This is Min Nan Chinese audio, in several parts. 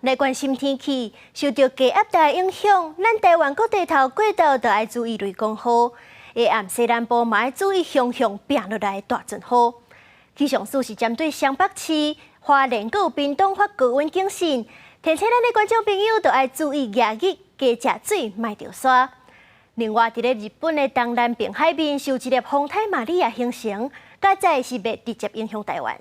來關心天氣，受著低壓帶影響，咱台灣各地頭過晝就愛注意雷公雨。下暗西南部嘛愛注意熊熊拚落來大陣雨。氣象署是針對雙北市、花蓮閣有屏東發高溫警訊，提醒咱的觀眾朋友就愛注意炎熱，加食水，莫著沙。另外，佇咧日本的東南邊海面，受一粒風颱瑪利亞形成，較早是袂直接影響台灣。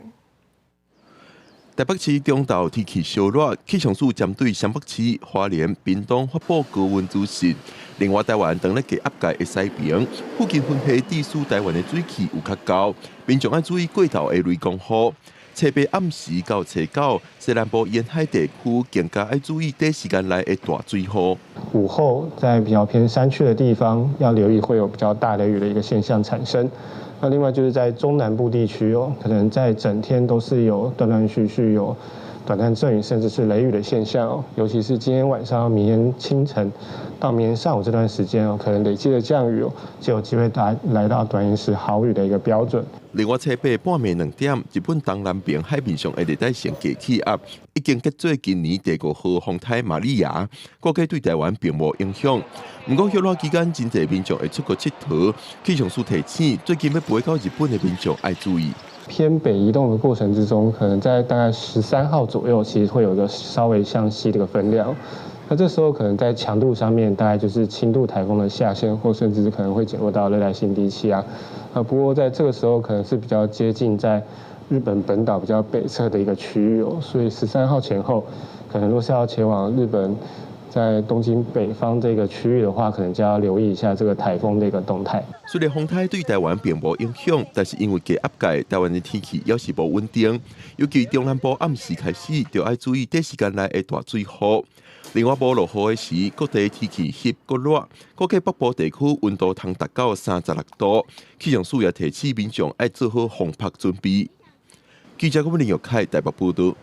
台北市中晝天氣燒熱，氣象署針對雙北市、花蓮、屏東發布高溫資訊。另外，台灣當咧低壓帶的西邊附近雲系致使台灣的水汽有較厚，民眾愛注意過晝的雷公雨。初八暗時到初九，西南部沿海地區更加愛注意短時間內的大水雨。午後在比較偏山區的地方，要留意會有比較大雷雨的一個現象產生。那另外就是在中南部地區哦，可能在整天都是有斷斷續續有短暫陣雨，甚至是雷雨的現象哦。尤其是今天晚上、明天清晨到明天上午這段時間哦，可能累積的降雨哦，就有機會達來到短時豪雨的一個標準。另外，初八半暝2點，日本東南邊海面上的熱帶性低氣壓已經結做今年第五號風颱瑪利亞，估計對台灣並無影響。毋過，歇熱期間真濟民眾會出國𨑨迌，氣象署提醒，最近欲飛到日本的民眾愛注意。偏北移動的過程之中，可能在大概13號左右，其實會有一個稍微向西的一個分量。那這時候可能在強度上面，大概就是輕度颱風的下限，或甚至可能會減弱到熱帶性低氣壓。啊，不過在這個時候可能是比較接近在日本本島比較北側的一個區域哦，所以13號前後，可能若是要前往日本在東京北方這個區域的話，可能就要留意一下這個颱風的一個動態。雖然風颱對台灣並無影響，但是因為低壓帶，台灣的天氣猶是無穩定。尤其中南部暗時開始，就愛注意短時間內的大水雨。另外，無落雨的時，各地天氣翕閣熱，估計北部地區溫度通達到36度。氣象署也提醒民眾愛做好防曝準備。記者郭林玉凱台北報道。